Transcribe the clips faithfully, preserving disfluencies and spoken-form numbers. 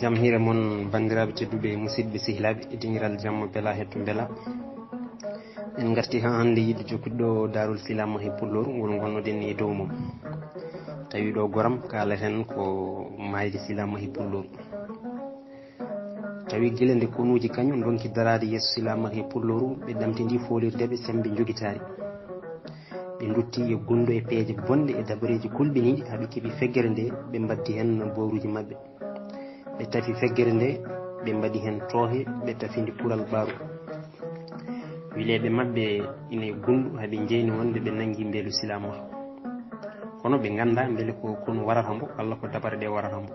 Jam hiire mon, banndiraaɓe tedduɓe, musidɓe sehilaaɓe, e dingiral jamma bela hetto bela. En ngarti haa hannde yiɗde jokkude ɗo Daarul Silaam e Pulloor ngol ngonnoɗen e dow mum. Tawi ɗo goram kaaleten ko maayde Silaam e Pulloor. Tawi gila nde konuuji kañum ndonki daraade yeeso Silaam e Pullooru, ɓe ɗamtindi foolirde ɓe semmbe njogitaari. Ɓe ndutti e gunndo e peeje bonɗe e dabareeji kulɓiniiɗi, haa ɓe keɓi feggere nde, ɓe mbaddi heen bowruuji maɓɓe. Ɓe tafi feggere nde, ɓe mbaɗi heen toohe, ɓe tafindi kural baaru. Wileeɓe maɓɓe ina e gundu, haa ɓe njeyni wonde ɓe nanngi mbeelu Silaam Maha. Kono ɓe nganndaa mbele ko konu warata mbo, walla ko dabare ɗe warata mbo.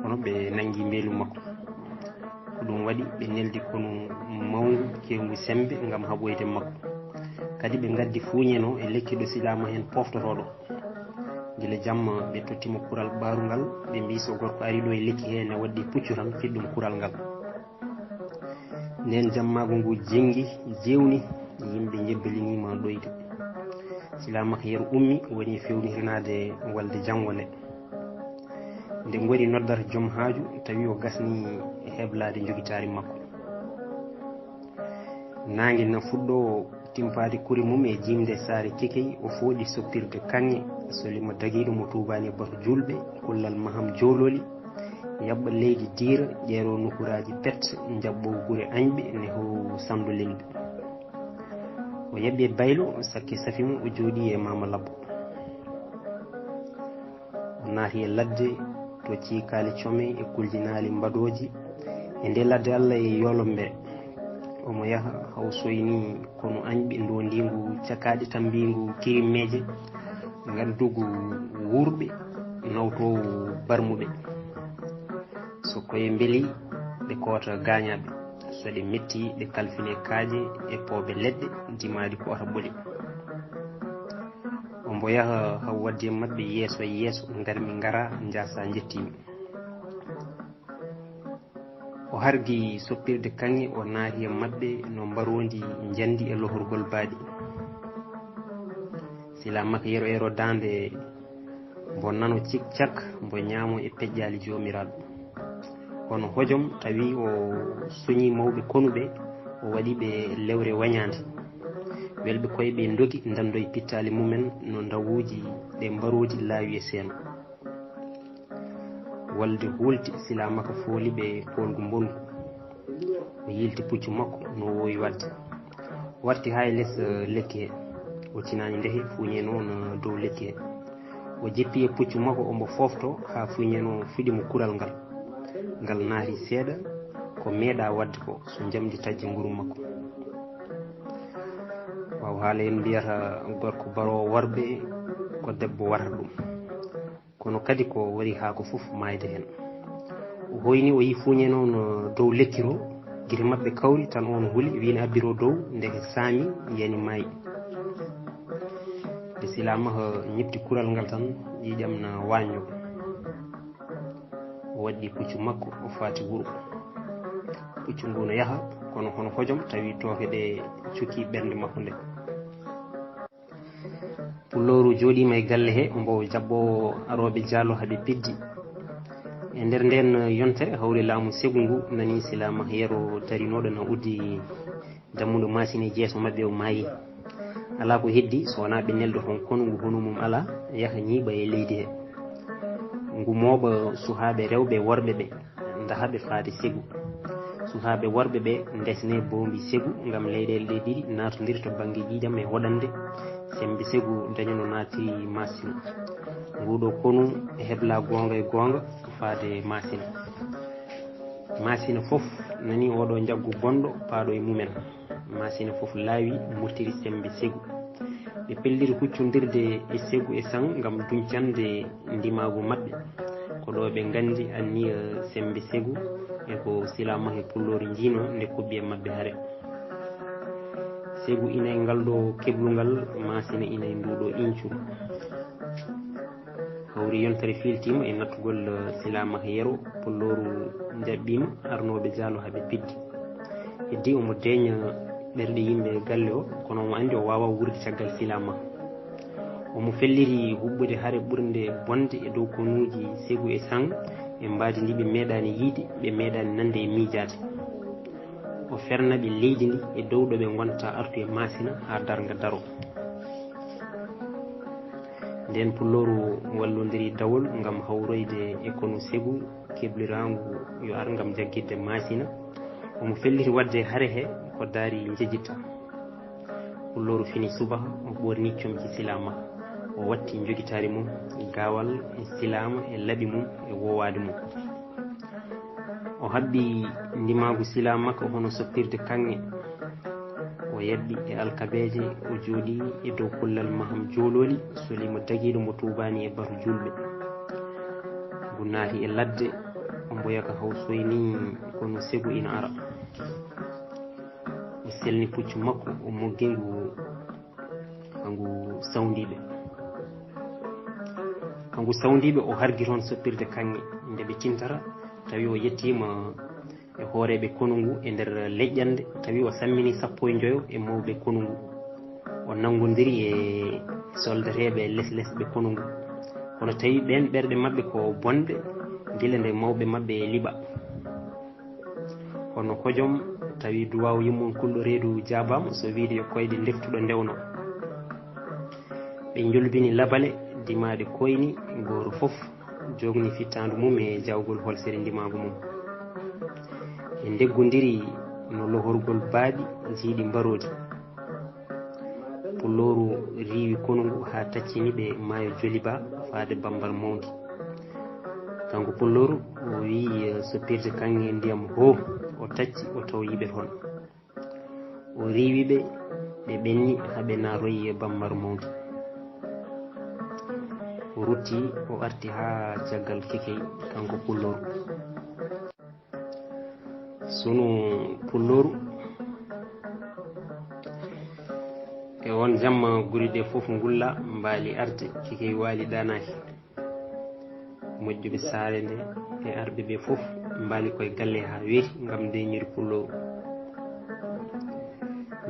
Kono ɓe nanngi mbeelu makko. Ko ɗum waɗi ɓe neldi konu mawngu, keewngu semmbe ngam haɓoyde makko. Kadi ɓe ngaddi fuuñe no e lekki ɗo Silaam Maha heen pooftotoo ɗo. Gila jamma ɓe tottima kural baaru ngal, ɓe mbii so gorko ari ɗo e lekki hee ne waɗɗi puccu tan, fiɗɗum kural ngal. Nden jammaagu ngu jenngi, jewni, yimɓe njebbaliniima ɗoyde. Silaam Maha Yero ummi, woni fewnirinaade walde janngo nde. Nde ngoni noddata joom haaju, tawi o gasni heblaade njogitaari makko. Naange na fuɗɗoo timpaade kuri mum e jiimde saare Kekey, o fooɗi soppirde kaŋŋe, solima dagiiɗo mo tuubaani e batu juulɓe, kullal maham joololi, yaɓɓa leydi diira, ƴeero nukuraaji pet, njaɓɓo gure añɓe, ne ho sanndo lelɓe. O yaɓi e baylo, sakke safi mo, o jooɗi e Maama Labbo. O naati e ladde to ciikaali come e kuljinaali mbaɗooji e nde ladde Allah e yolombe. Omo yaha haw soyni konu añɓe ndondiingu cakaaɗe tambiingu kirimmeeje, ngaddugu wuurɓe nawtoowu barmuɓe. So koye mbeli ɓe koota gaañaaɓe, so ɗe metti ɓe kalfine kaaƴe e pooɓe leɗɗe dimaaɗi ko ota ɓoli. Ombo yaha haw waddi e maɓɓe yeeso e yeeso, ngarmi ngara, njaasa njettiimi. O hargi soppirde kaŋŋe, o naati e maɓɓe no mbaroondi njandi e lohorgol baaɗi. Silaam Maha Yero Yero daande, mbo nano cik cak, mbo ñaamo e peƴƴaali Joomiraaɗo. Kono hojom tawi o soñi mawɓe konuɓe, o waɗi ɓe lewre wañaande. Welɓe koye ɓe ndogi, ndanndo e pittaali mumen no ndawuuji ɗe mbaroodi laawi e seeno. Walde hulti, Silaam Maha fooli ɓe poolgu mbongu. O yilti puccu makko no o woowi waɗde. O warti haa e les, eh, lekki he. O tinaani ndehe fuuñe no no dow lekki he. O jippi e puccu makko, omo foofto haa fuuñe no fuɗi mo kural ngal. Ngal naati seeɗa, ko meeɗa waɗde ko, so njamndi tajji nguru makko. Waaw, haala en mbiyata gorko baroowo worɓe, ko debbo warata ɗum. Kono kadi ko wari haa ko fof maayde heen. O hoyni, o yi fuuñe noon, eh, dow lekki to, gite maɓɓe kawri, tan oon huli, wiina abbiro dow, ndeke saami, yani maayi. Nde Silaam Maha, eh, ñepti kural ngal tan, ƴiiƴam na wañño. O waɗɗi puccu makko, o faati wuro. Puccu ngu no yaha, kono hono hojom, tawi tooke ɗe cukki ɓernde makko nde. Pullooru jooɗiima e galle he, mbo jaɓɓoowo arooɓe jaalo haa ɓe piddi. E nder ndeen yontere, hawri laamu segu ngu, nani Silaam Maha Yero darinooɗo na uddi dammuɗo maasine jeeso maɓɓe, o maayi. Alaa ko heddi, so wonaa ɓe nelda toon konu ngu hono mum alaa, yaha ñiiɓa e leydi he. Ngu mooɓa suhaaɓe rewɓe e worɓe ɓe, ndaha ɓe faade segu. Suhaaɓe worɓe ɓe ndesne boombi segu, ngam leyɗeele ɗe ɗiɗi naatondirta bannge ƴiiƴam e hoɗande, semmbe segu daña no naatiri maasina. Nguɗo konu hebla goonga e goonga faade maasina. Maasina fof nani oɗo njaggu bonɗo paaɗo e mumen. Maasina fof laawi, murtiri semmbe segu. Ɓe pelliri huccondirde e segu e saŋ ngam duñcande ndimaagu maɓɓe. Ko ɗo ɓe nganndi anniya semmbe segu e ko Silaam Maha e Pullooru njiino nde kuɓɓi e maɓɓe hare. Segu ina e ngal ɗo keblungal, maasina ina e ndu ɗo iiñcuru. Hawri yontere fiiltiima e nattugol, eh, Silaam Maha Yero, Pullooru njaɓɓiima arnooɓe jaalo haa ɓe piddi. Heddi omo deeña ɓerɗe yimɓe galle o, kono omo anndi o waawaa wuurde caggal Silaam Maha. Omo felliti huɓɓude hare ɓurnde bonde e dow konuuji segu e saŋ, E mbaadi ndi ɓe meeɗaani yiide, ɓe meeɗaani nande e miijaade. O ferna ɓe leydi ndi e dow ɗo ɓe ngonta artu e maasina haa darnga daro. Nden Pullooru wallondiri dawol ngam hawroyde e konu Segu kebliraangu yo ar ngam jaggitde maasina. Omo felliti waɗde hare he ko daari njejitta. Pullooru fini subaka, o ɓorni comci silaama. O watti njogitaari mum, gaawal e silaama e laɓi mum e woowaade mum. O haɓɓi ndimaagu silaama ko hono soppirde kaŋŋe. O yaɓɓi e alkabeeje, o jooɗi e dow kullal maham joolooli, soli mo dagiiɗo mo tuubaani e batu juulɓe. Ngu naati e ladde, o mboya ka haw soyni kono Segu ina ara. O selni puccu makko, o moggi ngu, ka ngu sawndiiɓe. Ka ngu sawndiiɓe, o hargi toon soppirde kaŋŋe. Nde ɓe tintata, tawi o yettiima e hooreeɓe konu ngu e nder leƴƴannde, tawi o sammini sappo e njoyo e mawɓe konu ngu. O nanngondiri e soldateeɓe leslesɓe konu ngu. Kono tawi ɓeen ɓerɗe maɓɓe ko bonɗe, gila nde mawɓe maɓɓe liɓa. Kono hojom tawi duwaaw yummum kulɗo reedu jaabaama, so wiide yo koyɗe ndeftuɗo ndewno. Ɓe njolbini labale, dimaaɗe koyni, gooto fof jogni fittaandu mum e jawgol holsere ndimaagu mum. Ɓe ndeggondiri no lohorgol baaɗi jiiɗi mbaroodi. Pullooru riiwi konu ngu haa taccini ɓe maayo Joliba faade Bambar Mawndi. Kanko Pullooru o wiyi, eh, soppirde kaŋŋe ndiyam hoo, o tacci, o tawoyi ɓe toon. O riiwi ɓe, ɓe ɓenni haa ɓe naatoyi e Bambar Mawndi. O rutti, o arti haa caggal Kekey, kanko Pullooru. Sunu Pullooru. E oon jamma guri ɗe fof ngulla, mbaali arde, Kekey waali ɗaanaaki. Moƴƴuɓe saare nde e arɓe ɓe fof mbaali koye galle haa weeti ngam deeƴnude Pullooru.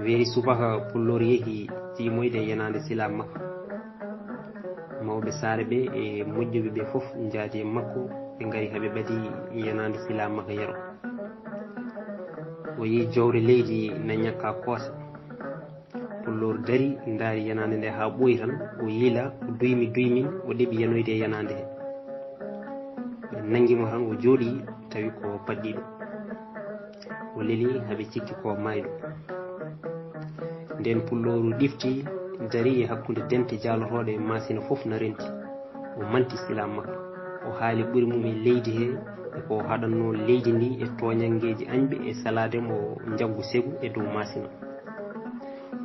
Weeri subaka Pullooru yehi jiimoyde e yenaande silaam makko. Mawɓe saare ɓe e moƴƴuɓe ɓe fof njaadi e makko, ɓe ngari haa ɓe ɓadi yenaande silaam makko yero. O yii jowre leydi na ñakka koosa. Pullooru dari, ndaari yenaande nde haa ɓooyi tan, o yiila, o duymi duymin, o ɗeɓi yanoyde e yenaande he. Ɓe nanngi mo tan, o jooɗii, tawi ko paddiiɗo. O leli haa ɓe cikki ko maayɗo. Nden Pullooru ɗifti, darii e hakkunde dente jaalotooɗe e maasina fof na renti. O manti silaam makko. O haali ɓuri mum e leydi he, e ko o haɗannoo leydi ndi e tooñanngeeji añɓe e salaade mo njaggu Segu e dow maasina.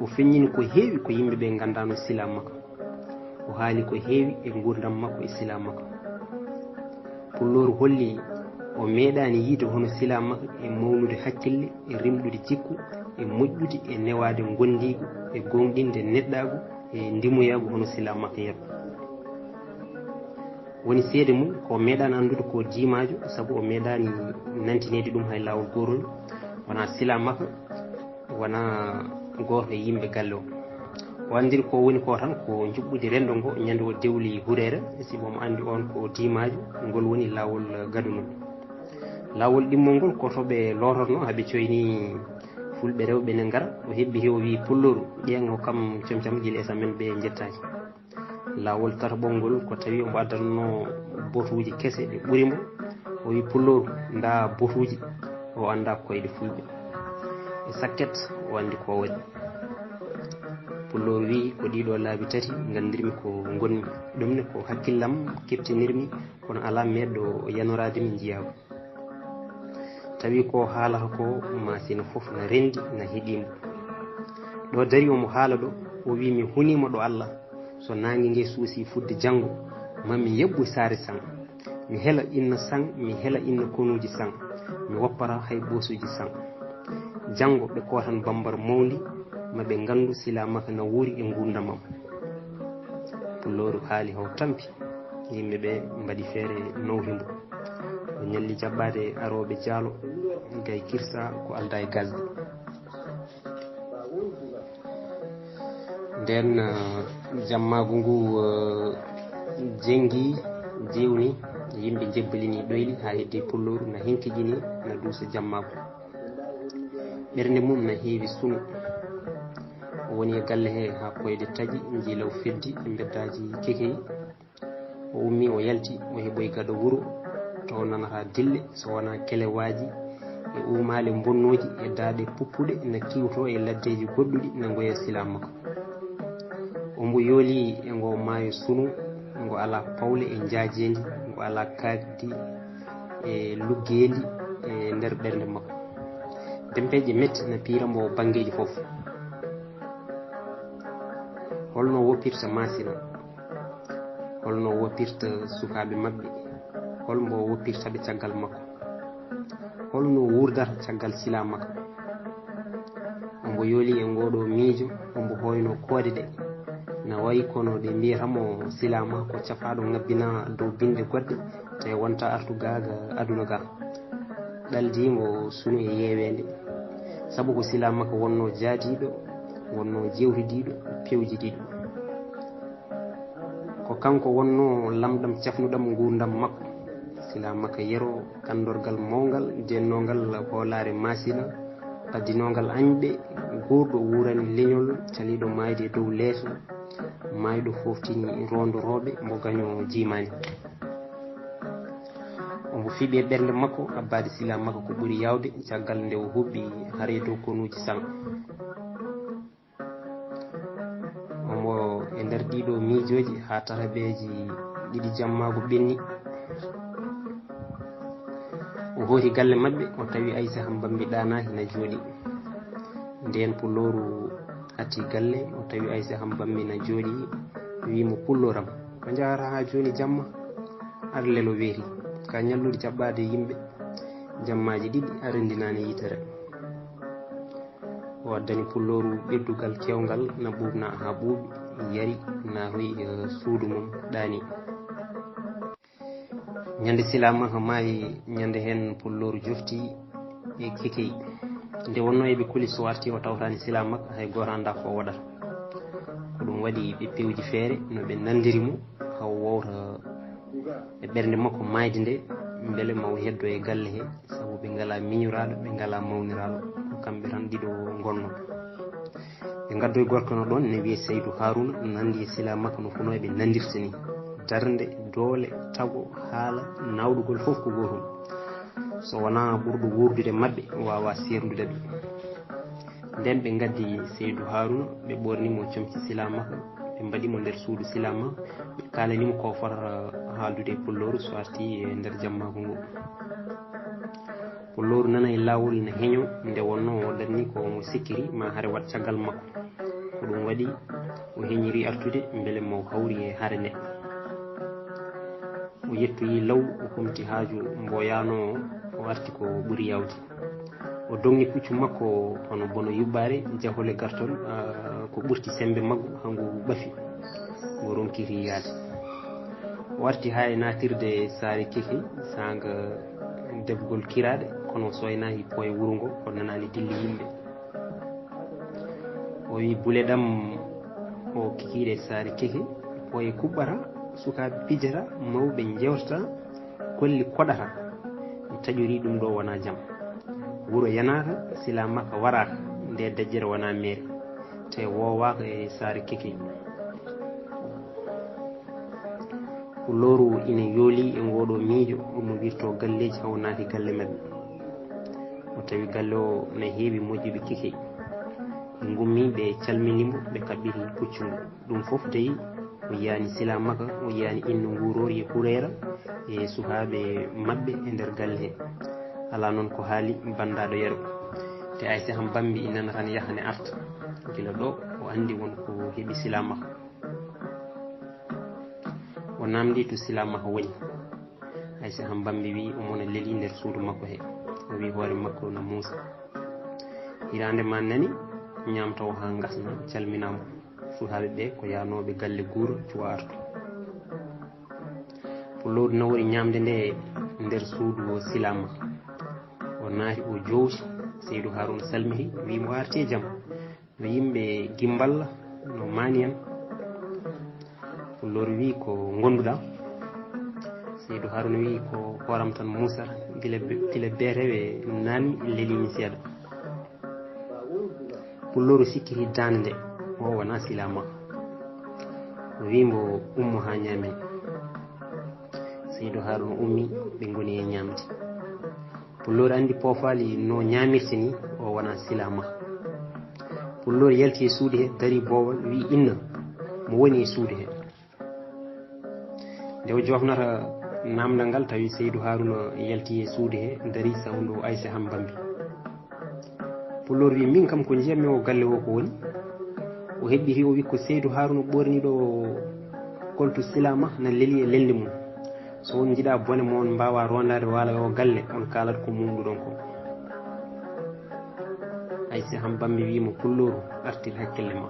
O feññini ko heewi ko yimɓe ɓe nganndaano silaam makko. O haali ko heewi e nguurndam makko e silaam makko. Pullooru holli o meeɗaani yiide hono silaam makko e mawnude hakkille, e rimɗude jikku, e moƴƴude, e newaade ngondiigu, e gooŋɗinde neɗɗaagu, e ndimuyaagu hono silaam makko yero. Woni seede mum, ko meeɗaani anndude ko diimaajo, sabu o meeɗaani nantineede ɗum hay laawol gootol, wonaa silaam makko, wonaa gooto e yimɓe galle o. O anndiri ko woni ko tan ko njuɓɓudi renndo ngo ñande o dewli hureere, sibu omo anndi oon ko diimaajo, ngol woni laawol gadunol. Laawol ɗimmol ngol ko to ɓe lootorno, haa ɓe coyni fulɓe rewɓe ne ngara, o hebbiti o wiyi Pullooru, ƴeeŋ o kam comcam gila esa men ɓe njettaaki. Laawol tataɓol ngol ko tawi omo addanno botuuji kese ɗe ɓuri mo. O wiyi Pullooru, ndaa botuuji, o anndaa koyɗe fulɓe. E sakket o anndi ko o waɗi. Pullooru wiyi ko ɗiɗo laabi tati nganndirmi ko ngonmi. Ɗum ne ko hakkillam keptinirmi, kono alaa meeɗɗo yanoraade mi njiyaagu. Tawi ko haalata ko maasina fof na renndi, na heɗii mo. Ɗo dari omo haala ɗo, o wiyi mi huniima ɗo Allah, so naange nge suusi fuɗde janngo, ma mi yebbu saare Saŋ. Mi hela inna Saŋ, mi hela inna konuuji Saŋ, mi woppata hay ɓoosuuji Saŋ. Janngo ɓe kootan Bambar Mawndi, ma ɓe nganndu silaamaka na wuuri e nguurndam am. Pullooru haali haw tampi, yimɓe ɓe mbaɗi feere nawti mbo. O ñalli jaɓɓaade arooɓe jaalo, gay kirsa ko aldaa e gasde. Nden, eh, jammaagu ngu, eh, jengi, jewni, Yimɓe jebbalini ɗoyli haa heddi Pullooru na hinkijini, na duusa jammaagu. Ɓernde mum na heewi sunu. O woni e galle he haa koyɗe taƴi, njiilaw feddi e mbeddaaji kekeyi. O ummii, o yalti, o heɓoyi gado wuro, to o nanata dille, so wonaa kelewaaji e uumaale mbonnooji e daaɗe puppuɗe na kiwtoo e laddeeji goɗɗuɗi na ngoya silaa makko. Ombo yoolii e ngo maayo sunu, ngo alaa pawle e njaajeendi, ngo alaa kaakdi e luggeendi e nder ɓernde makko. Dempeeje metti na piira mbo banngeeji fof. Holno woppirta Maasina? Holno woppirta sukaaɓe maɓɓe? Holmbo woppirta ɓe caggal makko? Holno wurdata caggal silaa makko? Ombo yoolii e ngooɗo miijo, ombo hooyno koode ɗe. Na wayi kono ɗe mbiyata mo silaa makko ko cafaaɗo ngabbinaa dow binɗe goɗɗe, tawi wonta artu gaa ga aduna ga. Ɗaldiingo sunu e yeeweende. Sabu ko silaa makko wonno jaadiiɗo, wonno jewtidiiɗo, pewjidiiɗo. Ko kanko wonno lamɗam cafnuɗam nguurndam makko. Silaa makko yero, kanndorgal mawngal, dennongal hoolaare Maasina, paddinongal añɓe, guurɗo wuurani leñol, caliiɗo maayde e dow leeso, maayɗo foftini roondorooɓe, mbo gaño jiimaani. Ombo fiɓi e ɓernde makko, abbaade silaa makko ko ɓuri yaawde, caggal nde o huɓɓi hare dow konuuji sala. Ombo e nder ɗiɗo miijooji haa tarabeeji ɗiɗi jammaagu ɓenni. O hooti galle maɓɓe, o tawi Aysa Hambambi ɗaanaaki na jooɗi. Ndeen Pullooru atti galle, o tawi Aysa Hambambi na jooɗi, wi'i mo, "Pullooram, ko njahata haa jooni jamma? Ar lelo weeti, ka ñallude jaɓɓaade yimɓe. Jammaaji ɗiɗi a renndinaani yitere." O addani Pullooru ɓeddugal keewngal na ɓuuɓna haa ɓuuɓi, yari, na hoyi, eh, suudu mum ɗaani. Ñande silaa makko maayi, ñande heen Pullooru jofti e kekeyi. Nde wonno eɓe kuli, so arti o tawtaani silaa makko, hay gooto anndaa ko o waɗata. Ko ɗum waɗi ɓe pewji feere no ɓe nanndiri mo, haa o wowta e ɓernde makko maayde nde, mbele ma o heddo e galle he, sabu ɓe ngalaa miñoraaɗo, ɓe ngalaa mawniraaɗo, ko kamɓe tan ɗiɗo ngonno. Ɓe ngaddoyi gorko no ɗoon ne wiyee Saydu Haaruna, nanndi e silaa makko no funooɓe nandirta ni. Darnde, doole, tago, haala, nawɗugol fof ko gootum. So wonaa ɓurɗo wuurdude maɓɓe, waawaa seerndude ɓe. Ndeen ɓe ngaddi Saydu Haaruna, ɓe ɓoorni mo comci silaa makko, ɓe mbaɗi mo nder suudu silaa makko, ɓe kaalani mo ko fotata haaldude e Pullooru so arti e nder jammaagu ngu. Pullooru nana e laawol ne heño, nde wonno o darni ko mo sikkiri ma hare waɗ caggal makko. Ko ɗum waɗi o heñiri artude mbele mo hawri e hare nde. O yettoyi law, o humti haaju mbo yaano, o arti ko ɓuri yaawde. O dogni puccu makko hono bono yubbaare, jahole gartol, ah, ko ɓurti semmbe maggu, hangu ɓafi, ngo ronkiri yaade. O arti haa e naatirde saare keke, saanga debgol kiraaɗe, kono o soynaaki pooye wuro ngo, o nanaani dille yimɓe. O wi, "Bule ɗam o kikiiɗe saare keke, pooye kuɓɓata, sukaaɓe pijata, mawɓe njewtata, kolli koɗata. Mi taƴorii ɗum ɗo wonaa jam. Wuro yanaaka, silaa makka waraaka, nde dajjere wonaa meere, te woowaaka e saare keke." Pullooru ina yooli e ngooɗo miijo, omo wirtoo galleeji haa o naati galle maɓɓe. O tawi galle o na heewi moƴƴuɓe kikey. Ɓe ngummi, ɓe calmini mo, ɓe kaɓɓiri puccu ngu. Ɗum fof tawi o yiyaani silaa makka, o yiyaani innu nguuroori e hureera e sukaaɓe maɓɓe e nder galle he. Alaa noon ko haali banndaaɗo yero. Te Aysa han Bambi ina nana tan yaha ne arta. Gila ɗo o anndi won ko heɓi silaa makka. O naamndi to silaa makko woni. Aysa han Bambi wi omo na leli nder suudu makko he. O wi hoore makko na muusa. Hiraande ma nani, ñaamtoowo haa ngasna, calminaama. Sukaaɓe ɓe ko yaanooɓe galle guuro cuwa artu. Pullooru nawori ñaamde nde nder suudu o silaa makko. O naati o jowti, Seydu Haaruna salmiti, wi mo arti e jam. No yimɓe Gimballa, no maani en. Pullooru wi ko ngonduɗaa? Seydu Haruna wi ko hooram tan Muusa, gila be- gila beetewe naami lelimi seeɗa. Pullooru sikkiti daande nde, o wona silama. O wi mbo ummo haa ñaamen. Seydu Haruna ummi, ɓe ngoni e ñaamde. Pullooru anndi poofaali no ñaamirta ni, o wona silama. Pullooru yalti e suudu he, dari boowal, wi inna mo woni e suudu he. Nde o joofnata namdal ngal, tawi Seydu Haruna yalti e suudu he, dari sawndo Aysa Hambambi. Pullooru wi min kam ko njiyammi o galle o ko woni. O heɓɓiti o wi ko Seydu Haruna ɓorni ɗo koltu silama na leli e lelndi mum. So on njiɗa bone mo on mbawa rondaade waala e o galle, on kaalat ko mumduɗon ko. Aysa Hambambi wi mo Pullooru artir hakkille ma.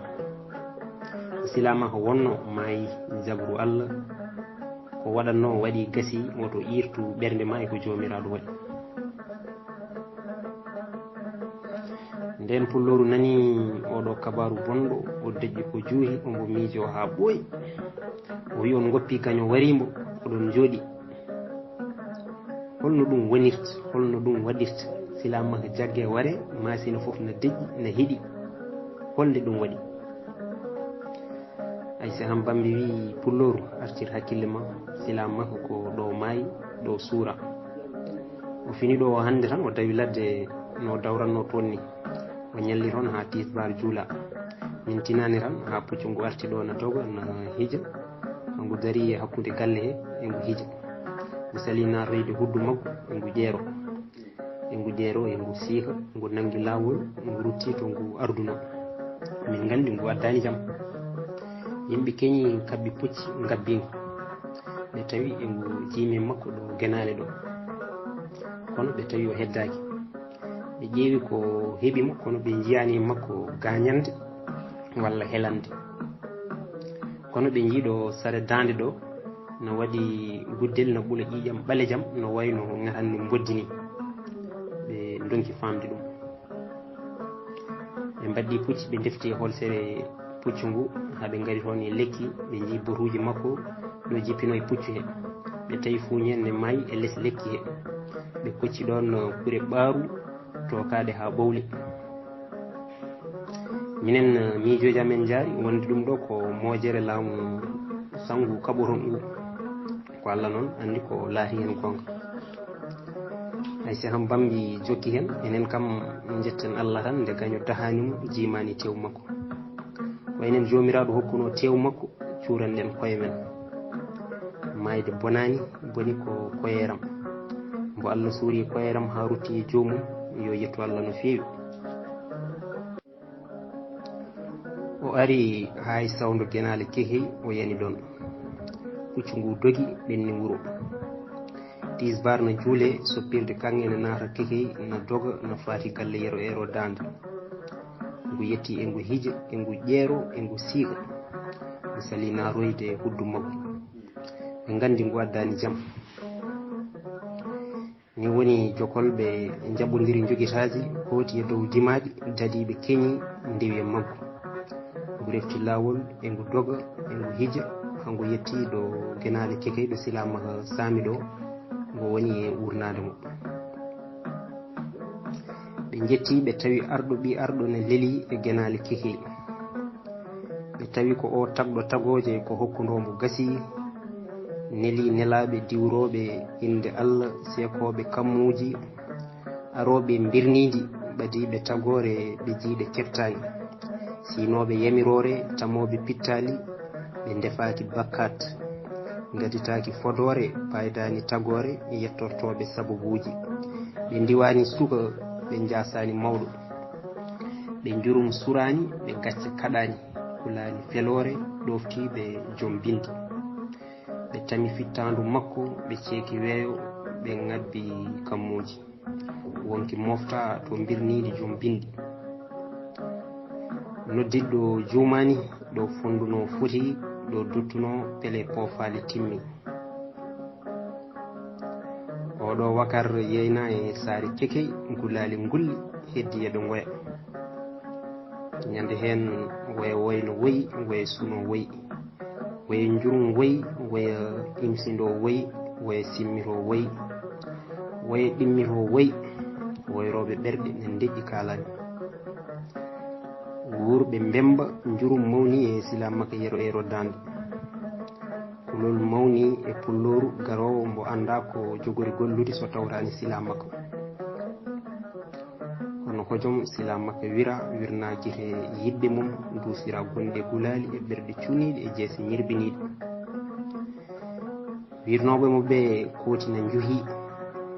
Silama ko wonno maayi jabru Allah. Ko waɗanno waɗi gasi, woto iirtu ɓernde ma e ko Joomiraaɗo waɗi. Nden Pullooru nani oɗo kabaaru bonɗo, o deƴƴi ko juuhi, ombo miijo haa ɓooyi. O wi on ngoppi gaño warimbo, oɗon jooɗi. Holno ɗum wonirta, holno ɗum waɗirta, silama jagge ware, masina fof na deƴƴi, na hiɗi. Holnde ɗum waɗi? Aysa Hambambi wi Pullooru, artir hakkille ma, silama ko ɗo maayi, ɗo suura. O fini ɗo o hannde tan, o dawi ladde no dawranno toon ni. O ñalli toon haa tisbaar juula. Min tinani tan haa puccu ngu arti ɗo na doga, na hija. Ngu dari e hakkunde galle he, e ngu hija. Ngu sali na reyde huddu maggu, e ngu ƴeero. E ngu ƴeero, e ngu siika, ngu nangi laawol, ngu rutti to ngu arduno. Min nganndi ngu addaani jam. Yimɓe keñi kabbi pucci, ngabbi ngu. Ɓe tawi e ngu jiimi makko ɗo genaale ɗo. Kono ɓe tawi o heddaaki. Ɓe ƴeewi ko heɓi mo, kono ɓe njiyaani e makko gaañande walla helande. Kono ɓe njii ɗo sare daande ɗo, no waɗi guddel, no ɓula ƴiiƴam ɓalejam, no wayno ngatanni mboddi ni. Ɓe ndonki faamde ɗum. Ɓe mbaddi pucci, ɓe ndefti e holsere puccu ngu, haa ɓe ngari toon e lekki, ɓe njii botuuji makko ɗo jippino e puccu he. Ɓe tawi fuuñe ne maayi e les lekki he. Ɓe kocci ɗoon kure ɓaaru, tookaade haa ɓowli. Minen, eh, miijooji amen njaari wonde ɗum ɗo ko moojere laamu sangu kaɓoton ngu. Ko Allah noon anndi ko laati heen goonga. Aysa Hambambi jokki heen, enen kam njetten Allah tan nde gaño dahaani mo, jiimaani tew makko. Ko enen Joomiraaɗo hokkuno tew makko, cuuranɗen koye men. Maayde bonaani, boni ko koyeeram. Mbo Allah suuri koyeeram haa rutti e joomum, yo yettu Allah no feewi. O ari haa e sawndo genaale kekey, o yani ɗoon. Puccu ngu dogi, ɓenni wuro. Tisbaar na juule, soppirde kaŋŋe na naata kekey, na doga, na faati galle yero eero daande. Ngu yetti e ngu hija, e ngu ƴeero, e ngu siika. Ngu sali na royde huddu makko. Ɓe nganndi ngu addaani jam. Ni woni jokolɓe njaɓondiri njogitaaji, kooti e dow dimaaji, dadiiɓe keñi, ndewi e maggu. Ngu refti laawol, e ngu doga, e ngu hija, haa ngu yetti ɗo genaale kekey ɗo silaama saami ɗo, ngo woni e uurnaade mo. Ɓe njetti, ɓe tawi arɗo ɓii arɗo ne leli e genaale kekey. Ɓe tawi ko o tagɗo tagooje ko hokkundoo mo gasi, neli nelaaɓe diwrooɓe innde Allah, seekooɓe kammuuji, arooɓe mbirniindi, ɓadiiɓe tagoore ɓe jiyɗe keɓtaani, siinooɓe yamiroore, tamooɓe pittaali, ɓe ndefaaki bakkaat, ngaditaaki fodoore, paaydaani tagoore, yettortooɓe sababuuji, ɓe ndiwaani suka, ɓe njaasaani mawɗo. Ɓe njurum suraani, ɓe gacce kaɗaani, kulaani feloore, ɗooftii ɓe joom binndi. Ɓe tami fittaandu makko, ɓe ceeki weeyo, ɓe ŋabbi kammuuji. Wonki mofta to mbirniindi joom binndi. Noddiɗo juumaani, ɗo fondunoo foti, ɗo duttunoo pele poofaali timmi. Oɗo wakar yeyna e saare kekey, gulaali ngulli, heddi eɗo ngoya. Ñande heen, ngoya woyno woyi, ngoya suno woyi. Ngoya njurum woyi, ngoya imsindo woyi, Woye simmitoo woy, woye ɗimmitoo woy, woyrooɓe ɓerɗe ne ndeƴƴi kaalani. Wuurɓe mbemmba njurum mawni e silaamaka yero eero daande. Kulol mawni e pullooru garoowo mbo anndaa ko jogori gollude so tawraani silaamaka. Kono hojom silaamaka wira, wirnaa gite yiɗde mum, duusira gonɗe gulaali e ɓerɗe cuniiɗe e jeese ñirɓiniiɗe. Wirnooɓe mo ɓe kooti na njuhi,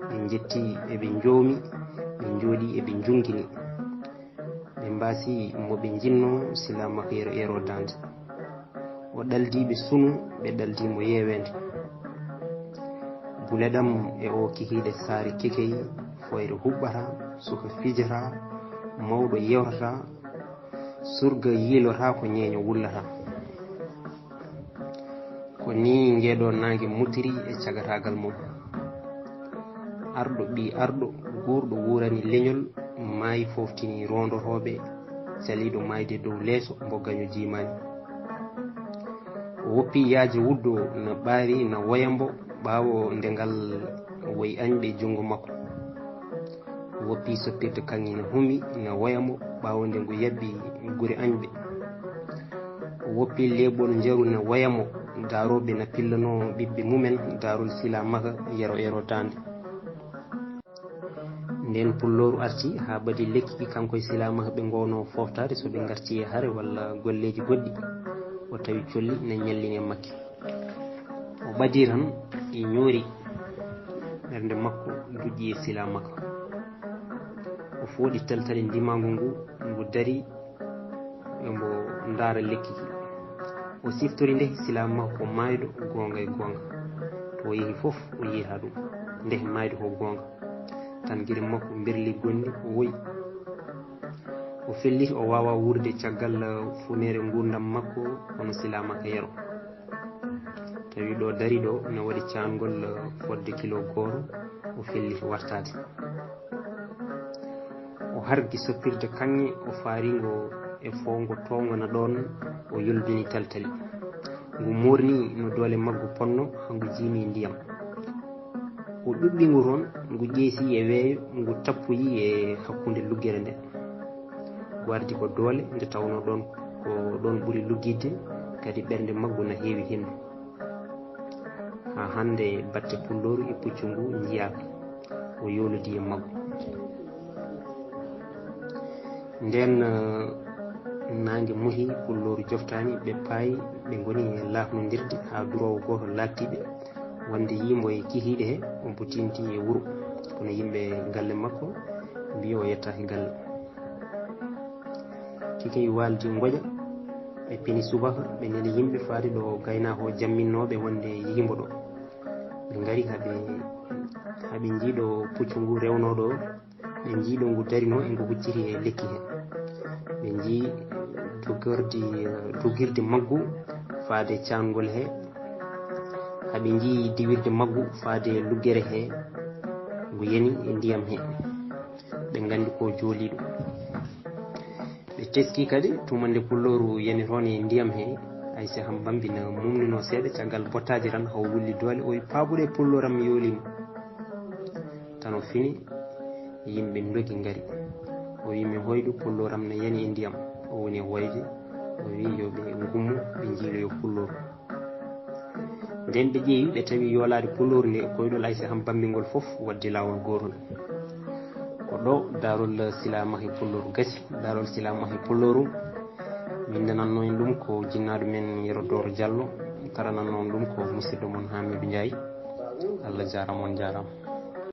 ɓe njetti eɓe njoomi, ɓe njooɗi eɓe njungini. Ɓe mbaasi mo ɓe njinnoo silaamaka yero eero daande. O ɗaldi ɓe sunu, ɓe ɗaldi mo yeeweende. Bule ɗam e o kikiiɗe saare kekey, foyre huɓɓata, suka fijata, mawɗo yewtata, surga yiilota ko ñeeño wullata. Ko nii ngeeɗo naange mutiri e cagataagal mum. Arɗo ɓii arɗo, guurɗo wuurani leñol, maayi foftini roondotooɓe, caliiɗo maayde dow leeso mbo gaño jiimaani. O woppi yaaje wuddo na ɓaari na woya mbo ɓaawo nde ngal woyi añɓe junngo makko. O woppi soppirde kaŋŋe na humi na woya mbo ɓaawo nde ngu yaɓɓi gure añɓe. O woppi leeɓol njaru na woya mbo, daarooɓe na pillanoo ɓiɓɓe mumen daarol silaamaka yero eero daande. Ndeen pullooru arti haa ɓadi lekki, kanko e silaamaka ɓe ngoowno fooftaade so ɓe ngarti e hare walla golleeji goɗɗi, o tawi colli na ñallini e makki. O ɓadii tan, ɗi ñoori, ɓernde makko duƴƴi e silaamaka. O fooɗi taltali ndimaangu ngu, ngu dari, emo ndaara lekki ki. O siftori nde silaamaka ko maayɗo goonga e goonga. To o yehi fof, o yiita ɗum. Nde maayɗo ko goonga. Tan gite makko mberli gonɗi, o woyi. O felliti, o waawaa wuurde caggal funeere nguurndam makko, hono silaamaka yero. Tawi ɗo dari ɗo na waɗi caangol fodde kilo gooto, o felliti wartaade. O hargi soppirde kaŋŋe, o faari ngo e fowngo towngo na ɗoon, o yoldini taltali. Ngu moorni no doole maggu ponno, haa ngu jiimi ndiyam. O ɗuɓɓi ngu toon, ngu ƴeesi e weeyo, ngu tappoyi e hakkunde luggere nde. Ngu ardi ko doole, nde tawnoo ɗoon ko ɗoon ɓuri luggitde, kadi ɓernde maggu na heewi henndu. Haa hannde batte pullooru e puccu ngu njiyaaka, o yoolodii e maggu. Ndeen, eh, naange muhi, pullooru joftaani, ɓe paayi, ɓe ngoni e laaɓnondirde haa duroowo gooto laaɓti ɓe, wonde yii mbo e kikiiɗe he, o mbo tinti e wuro. Kono yimɓe galle makko mbiyi o yettaaki galle. Kikey waaldi ngoƴa, ɓe pini subaka, ɓe neli yimɓe faade ɗo gaynaako o jamminnoo ɓe wonde yii mbo ɗo. Ɓe ngari haa ɓe, haa ɓe njii ɗo puccu ngu rewnoo ɗo, ɓe njii ɗo ngu darinoo e ngu hucciti e lekki he. Ɓe njii dogordi, dogirde maggu faade caangol he. Haa ɓe njii diwirde maggu faade luggere he, ngu yani e ndiyam he. Ɓe nganndi ko jooliiɗo. Ɓe teski kadi, tuma nde pullooru yani toon e ndiyam he, Aysa Hambambi na mumninoo seeɗa, caggal bottaaji tan, haw wulli doole, o wi, "Paabuɗe pullooru am yooliima." Tan o fini, yimɓe ndogi ngari. O wi, "Mi hoyɗo, pullooru am na yani e ndiyam." O woni e hoyde, o wi, "Yo ɓe ngummo, ɓe njiiloyo pullooru." Ndeen ɓe ƴeewi, ɓe tawi yoolaade pullooru nde koyɗol Aysa Hambambi ngol fof waɗde laawol gootol. Ko ɗo daarol silaamaka e pullooru gasi, daarol silaamaka e pullooru. Winndanannoo en ɗum ko jinnaaɗo men Yero Dooro Jallo, taranannoo on ɗum ko musidɗo mon Hamidou Ndiaye. Allah jaaraama, on jaaraama.